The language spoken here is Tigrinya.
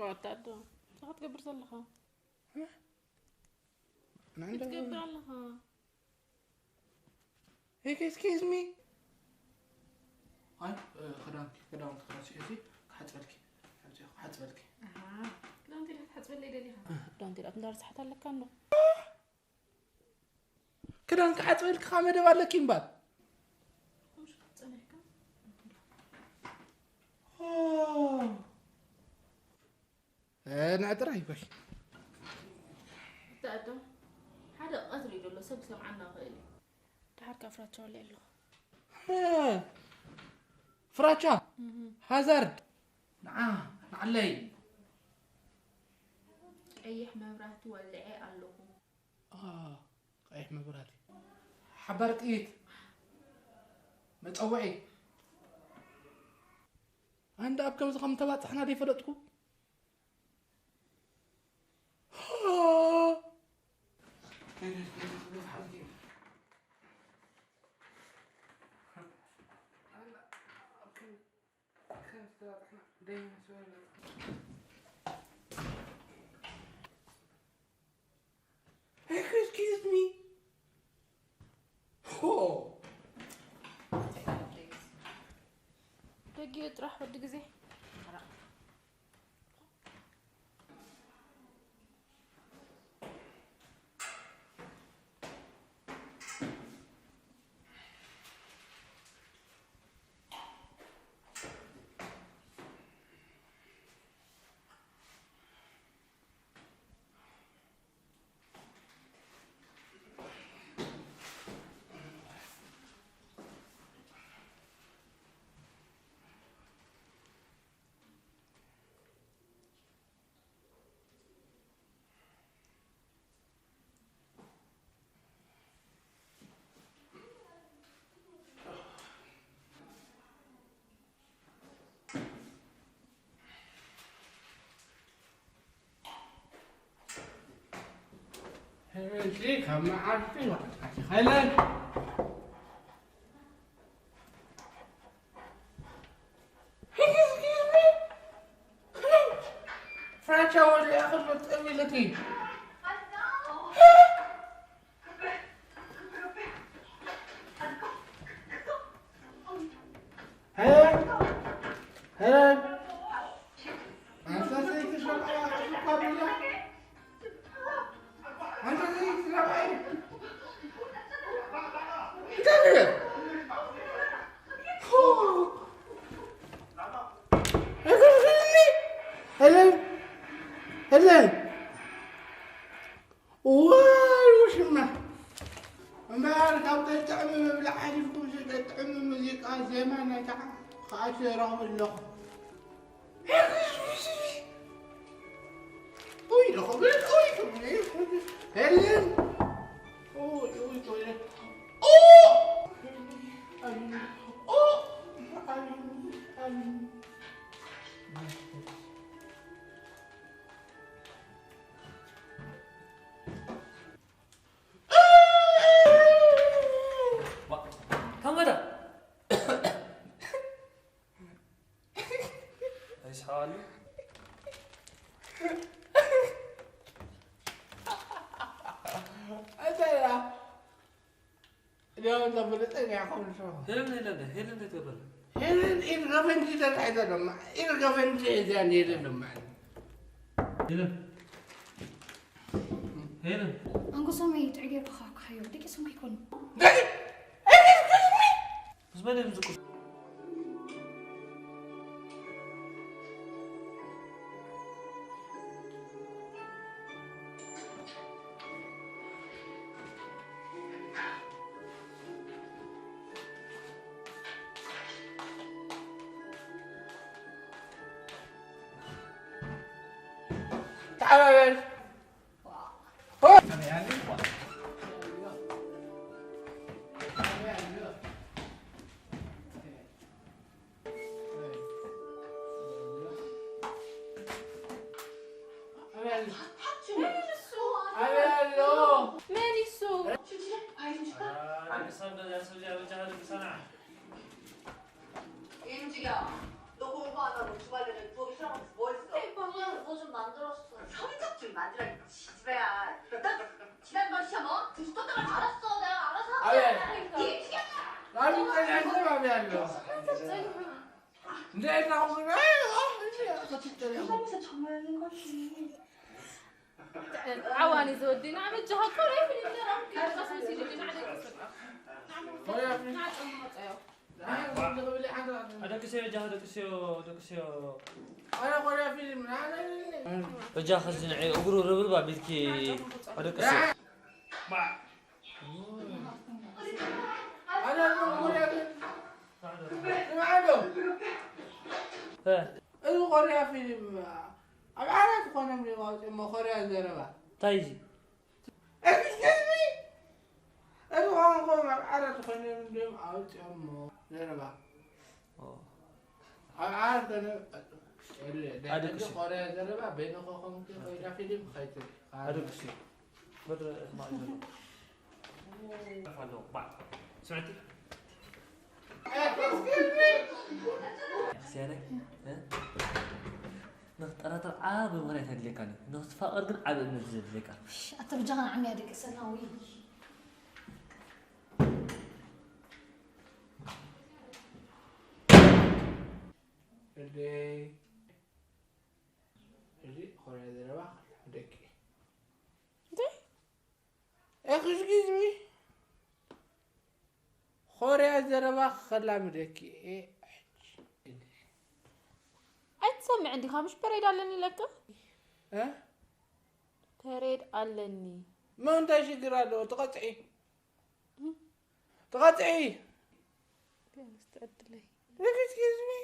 ኣታ ኣዶ፣ እንታይ ክትገብር ዘለኻ? እንታይ ክትገብር ኣለኻ? Excuse me። ኣይ፣ እ፣ ክዳንኪ፣ ክዳውንቲ ክረስዒ እዚ ክሓጽበልኪ። ኣብዚ ክሓጽበልኪ። ኣሃ፣ ክዳውንቲ ኢልካ ክትሓጽበለይ ደሊኻ? ክዳውንቲ ኢልካ እንዳረሳሕት ኣለካ እንዶ። ክዳን ክሓጽበልኪ ከኣ መደብ ኣለኪ እምበር። ከምሽ ክትጸንሕካ? ኦ። እ፣ ንዓ ጥራይ በል። እታ ኣዶ፣ ሓደ ቀትሪ እዩ ዘሎ፣ ሰብ ክሰምዓና ይኽእል እዩ። ደሓር ካብ ፍራቻ ወልዕ ኣለኹ። እ፣ ፍራቻ? እህ። ሃዛርድ? ንዓ፣ ንዓለይ። ቀይሕ መብራህቲ ወልዐ ኣለኹ። ኣ፣ ቀይሕ መብራህቲ። ሓባር ጥይት። መጸውዒ። ኣንዳ ኣብ ከምዚ ከም ተባጽሕና ደይፈለጥኩ። Excuse me. ሆ። ደጊኡ ጥራሕ ወዲ ግዜ። ሕጂ ካብ መዓልቲ ወጻኢ ኸለን። Excuse me? ፍራቻ ወዲኣ ክልተ ሚልቲ። ሄለን፣ ሄለን፣ ኣንታ ሰይቲ ሰብኣያ ከፊትካ ብላ። ኣንታ ሰይቲ ሰብኣያ። እንታይ ድየ? ሆ! ሄለን፣ ሄለን። ዋይ ውሽማ እምበኣር ካብ ጠጥዕሚ ምብላዕ ሓሊፍኩም ዘጠጥዕሚ ሙዚቃ ዜማ ናይታ ከኣ ትረኽቡ ኣለኹ። ኡይ፣ ደኸብለል፣ ኡይ፣ ክብለል፣ ሄለን። ኡይ፣ ኡይ፣ ኡይ። ኦ! ኦ! ከመዳ ኣይስሓሉ። እንታይ ደኣ? ዲያው እንተበለጸ ዲያ ከም ንስኻ። ሄለን፣ ሄለን፣ ሄለን እንታይ ትገብር? ሄለን ኢድ ገፈንጂ ተታሒዛ ደማ። ኢድ ገፈንጂ እዚኣ ሄለን ደማ። ሄለን። ሄለን። ኣንጎሶመይ ጥዑይ ጌርካ ካካዮ። ደቂሶም ከይኮኑ። ደቂ-፣ ኤክስኪውዝ ሚ! ምስ መን እዮም ዝዝክሩ? ተሓባበር። 만들어. 지지배야. 너 지난 번 시험 어? 두 번. 알았어, 내가 알아서 아, 예. 할게. 이 시간. 나는 그냥 해봐, 미안해. 근데 나 오늘 아, 아, 진짜. 하면서 정하는 거지. ዓዋኒ ዝወዲና በጃኻ ኮረ ፊልም ደራም ቀስ መሲሉ ግን ዓደ ክስብ ኮርያ ፊልም። ናጨምቆዮ ና፣ ዝብሊ ሓንተ። ኣደቅስዮ እጃ ኣደቅስዮ ኣደቅስዮ ኣነ ኮርያ ፊልም ና፣ ና፣ ና። በጃኻ እዚ ንዒ እግሩ ርብርብ ኣቢልኪ ኣደቅስዮ ኣነ ኮርያ ፊልም። ስምዓ ዶ? እ፣ እዚ ኮርያ ፊልም ኣብ ዓራት ኮነ እሞ ኮርያ ዘረባ። እንታይ እዚ Excuse me? እዚ ቋንቋ ኣብ ዓራት ኮይኖም እንዲዮም ኣውፂኦሞ ዘረባ። ኦ፣ ኣብ ዓራት ኮይኖም ኣደቅሲ። ኮርያ ዘረባ በይንኸ ከምቲ ኮይዳ ፊልም ኸይትርኢ። ኣደቅስዮ በር ማእዘሎ ኣለዎ ባዕ ስምዕቲ Excuse me? ክስያነይ እ? ንክትጠራጠር ዓብ ምኽንያት ኣድልየካ እዩ ንክትፋቐር ግን ዓብ እምነት ዘድልየካ ኣተ ብጃኻ ንዓሚ ኣደቅሰና ወይ እደይ እዚ ኮርያ ዘረባ ደቂ እንታይ? Excuse me? ኮርያ ዘረባ ከላምደኪ ኣይትሰምዕን ዲኻ ምሽ ፐሬድ ኣለኒ ኢለካ እ? ፐሬድ ኣለኒ ማ እንታይ ሽግር ኣለዎ? ትቐፅዒ ትቐፅዒ ቢያንስ ትዕድለይ Excuse me?